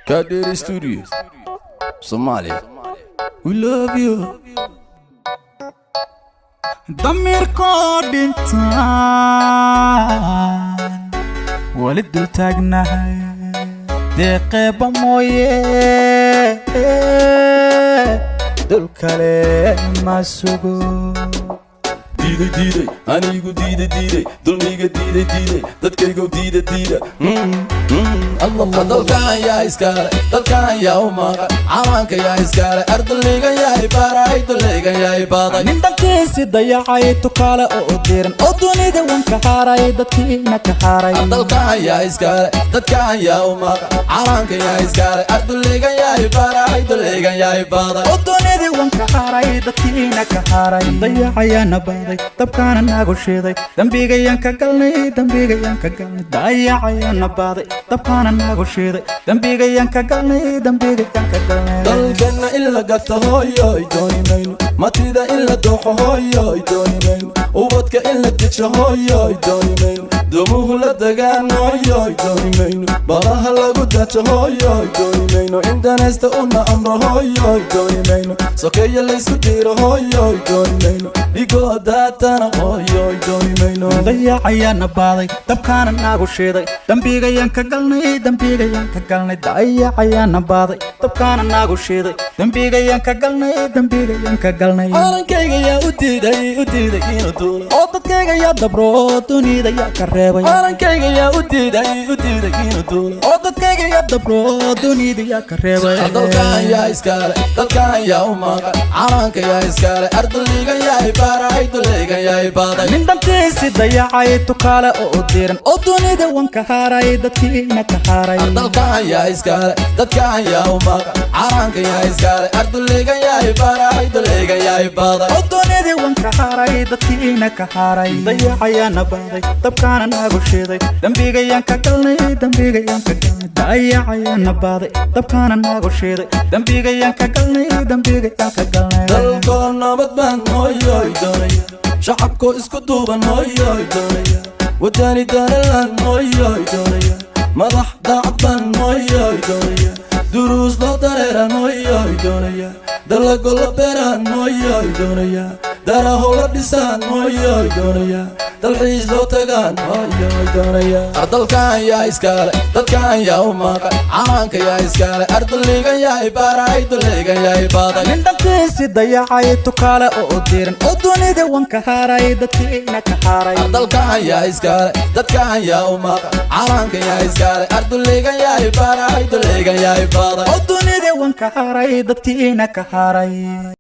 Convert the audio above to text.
Kaadheeri Studio Soomaaliya, we love you. Damiirkoo dhintaan weli dul taagnahay, deeqeebba mooye dul kale ma sugo. Diiday, diiday, anigu diiday, diiday dulmiga, diiday, diiday dadkaygow, diida, diida. Dalkan yaa iskale? Dalkan yaa u maqan? Calanka yaa iskale? Arduligan yahay baray, duligan yahay baday. Nin dhankiisi dayacay, tukaale oo diran, oo dunida wan ka haray, dadkiina ka haray. Dalkan yaa iskale? Dadkan yaa u maqan? Calanka yaa iskale? Arduligan yahay baray, duligan yahay baday. Oo dunida wan ka haray, dadkiina ka haray. Dayacayaana baaday, dabkaana nagu shiiday, dembigayaan ka galnay, dembigayaan ka galnay. Dayacayaana baaday, dabkaana nagu shiiday, dembigayaan ka galnay, dembigayaan ka galnay. Dalkana in la gato, hooyoy, dooni mayno. Matida in la dooxo, hooyoy, dooni mayno. Ubadka in la dejo, hooyoy, dooni mayno. Dumuhu la degaan, hooyoy, dooni mayno. Badaha lagu dajo, hooyoy, dooni mayno. In danaysta una amro, hooyoy, dooni mayno. Sokeeya laysku diiro, hooyoy, dooni mayno. Dhigoo daatana, hooyoy, dooni mayno. Dayacayaana baaday, dabkaana nagu shiiday, dembigayaan ka galnay, dembigayaan ka galnay. Dayacayaana baaday, dabkaana nagu shiiday, dembigayaan ka galnay, dembigayaan ka galnay. Calankayga yaa u diiday, u diiday inuu duulo? Oo dadkayga yaa dabro, dunida yaa ka reebay? Calankayga yaa u diiday, u diiday inuu duulo? Oo dadkayga yaa dabro, dunida yaa ka reebay? Dalkan yaa iskale? Dalkan yaa u maqan? Calanka yaa iskale? Arduligan yahay baray, duligan yahay baday. Nin dhantiisi dayacay, tukaale oo diran, oo dunida wan ka haray, dadkiina ka haray. Dalkan yaa iskale? Dadkan yaa u maqan? Calanka yaa iskale? Arduligan yahay baray, duligan yahay baday. Oo dunida wan ka haray, dadkiina ka haray. Dayacayaana baaday, dabkaana nagu shiiday, dembigayaan ka galnay, dembigayaan ka galnay. Dayacayaana baaday, dabkaana nagu shiiday, dembigayaan ka galnay, dembigayaan ka galnay. Dalkoo nabad baan, hooyoy, doonaya. Shacabkoo isku duuban, hooyoy, doonaya. Wadani danalan, hooyoy, doonaya. Madax daacad baan, hooyoy, doonaya. Duruus loo dareeran, hooyoy, doonaya. Dalago la beeraan, hooyoy, doonaya. Daraho la dhisaan, hooyoy, doonaya. Dalxiis loo tagaan, hooyoy, doonaya. Dalkan yaa iskale? Dadkan yaa u maqan? Calanka yaa iskale? Arduligan yahay baray, duligan yahay baday. Nin dhantiisi dayacay, tukaale oo diran, oo dunida wan ka haray, dadkiina ka haray. Dalkan yaa iskale? Dadkan yaa u maqan? Calanka yaa iskale? Arduligan yahay baray, duligan yahay baday. Oo dunida wan ka haray, dadkiina ka haray.